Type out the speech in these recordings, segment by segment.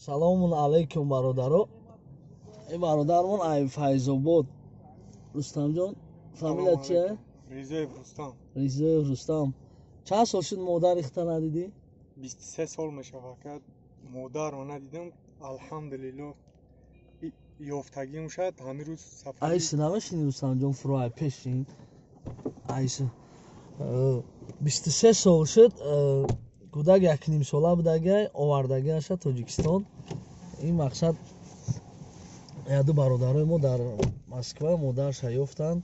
Салому алайкум, бародаро. Ин бародармон ай Файзобод, Рустамҷон, фамилия чия? Ризоев Рустам. Ризоев Рустам. Чанд сол шуд модари худта надидӣ? 23 сол мешавад, ка модарро надидам. Алҳамдулилло, ёфтагим шад ҳамин рӯз сафар. Айси намешини, Рустамҷон, фуро ай пешин айси. 23 сол шуд, кӯдак якнимсола будагай, овардагиаша Тоҷикистон. Ин мақсад яду бародарои мо дар Москва модарша ёфтанд.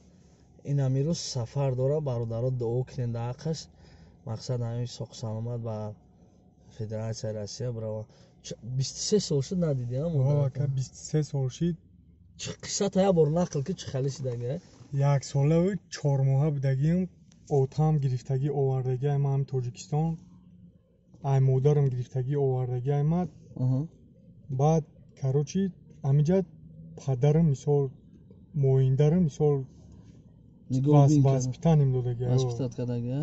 Ин ҳамин рӯз сафар дора. Бародаро, дуо кунед дар ҳаққаш. Мақсад ҳамин соқ саломат ба Федератсияи Россия бирава. 23 сол шуд надидӣ? Ака, 23 сол шид. Қиссата як бор нақл ки, чӣ хеле шидага? Яксолаву 4 моҳа будагиам, отам гирифтагӣ овардагӣ ай ман Тоҷикистон, ай модарам гирифтагӣ овардагӣ ай ман. Баъд, короче, ҳамиҷа падарам, мисол, моиндарам, мисол, воспитанием додагӣ. Воспитать кардагӣ.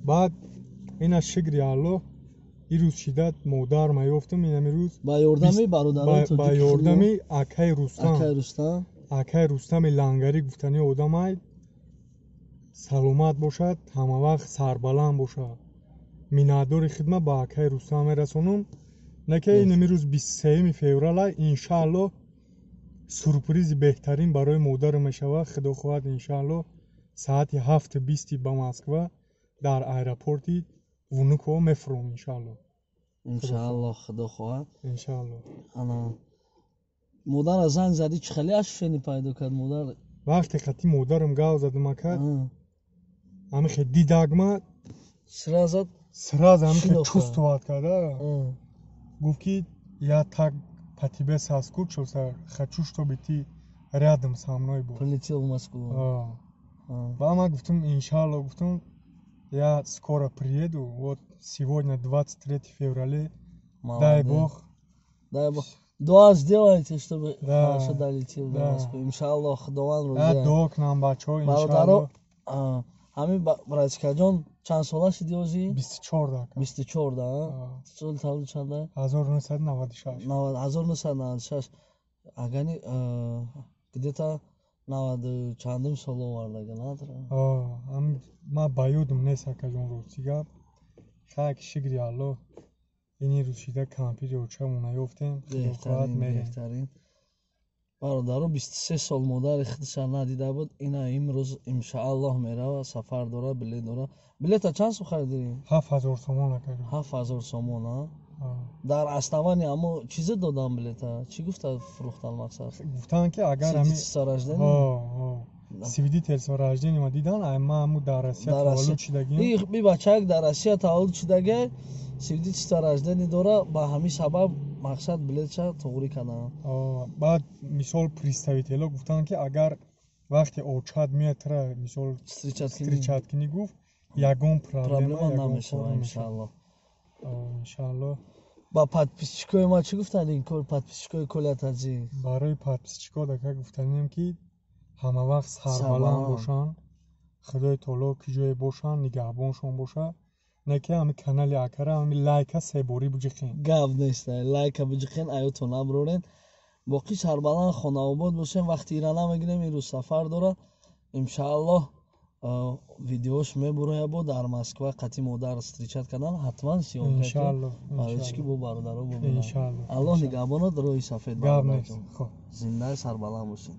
Баъд ина, шукри Аллоҳ, ирӯз шидат модарма ёфтам инами рӯз. Ба ёрдами бародарои. Ба ёрдами акаи Рустам. Акаи Рустам. Акаи Рустами Лангарӣ гуфтани одамай, саломат бошад, ҳамавақт сарбаланд бошад. Миннатдори хидмат ба акаи Рустам мерасонам. Наке инами рӯз 23-юми феврала, иншааллоҳ, сюрпризи беҳтарин барои модарам мешавад. Худо хоҳад, иншааллоҳ, соати 7:20 ба Москва дар аэропорти Внуково мефуром, иншааллоҳ. Иншааллоҳ, худо хоҳад. Иншааллоҳ. Ана модара занг задӣ, чӣ хеле ощущение пайдо кард модар? Вақте қати модарам гав задам, ака, ҳамихе дидагма. Сразу. Сразу ҳамихе Шинохта. чувствовать карда, гуфт ки: «Я так по тебе соскучился, хочу, чтобы ты рядом со мной был». Прилетел в Москву. Ба ман гуфтам: «Иншалло», гуфтам, «я скоро приеду». Вот сегодня 23 февраля, дай Молодец. бог. Дай бог. Дуа сделайте, чтобы Да. хорошо долетел до Москвы. Иншаллоҳ, Худованд Я розия. дуо кунам, бачаҳо. Бародаро, Иншалло. ҳамин братикаҷон, чанд сола шуди ҳозир? 24 ака. 24 да? А. Соли таваллуд чанда? 1996. 1996. Агани где-то наваду чандум сол овардага, надра? Ма ба ёдам нест, акаҷон, рости гап. Хак, шукри Аллоҳ, ини рӯз шида кампири очамона ёфтем. Худо хоҳад, Беҳтарин. мерем. Беҳтарин. Бародаро, 23 сол модари худша надида буд. Ина имрӯз, иншааллоҳ, мерава, сафар дора, билет дора. Билета чанд сум харидӣ? 7000 сомон, акаҷон. 7000 сомон, а? Дар основании амо чизе додам билета? Чӣ гуфта фурӯхтан, мақсад? Гуфтанд ки агар ҳами Свидетельство рождения? Свидетельство рождения ма дидан, ай ма ҳаму дар Россия Дар таваллуд Россия. шудагим. Би бачаак дар Россия таваллуд шудага, свидетельство рождения дора, ба ҳамин сабаб, мақсад, билетша туғрӣ карданд. Баъд, мисол, представителҳо гуфтанд ки агар вақте очат меяд, тра, мисол, встречать кунӣ. Встречать кунӣ, гуфт, ягон проблема, Проблема ягон кор намешава. намешавад. Иншааллоҳ. Иншааллоҳ. Ба подписчикои ма чӣ гуфтанд ин кор, подписчикои Колятаҷи? Барои подписчикҳо дака гуфтанем, ки ҳамавақт сарбаланд Сарбаланд. бошанд. Худои таоло ки ҷое бошанд, нигаҳбоншон бошад. Не ки ҳами канали акара ҳами лайка себорӣ буҷиқем. Гап нест, лайка биҷиқен, аётон наброрен. Боқӣ сарбаланд, хонаобод бошем. Вақти ира намегирем, ирӯз сафар дора. Иншааллоҳ, видеош мебуроя, бо дар Москва қати модар встречать кардан ҳатман съёмка. Иншааллоҳ. Барои чӣ ки бо бародаро бубинанд. Иншааллоҳ. Аллоҳ нигаҳбонот, роҳи сафед. Гап нест. Бародарҷон, хоб. Зиндаи сарбаланд бошед.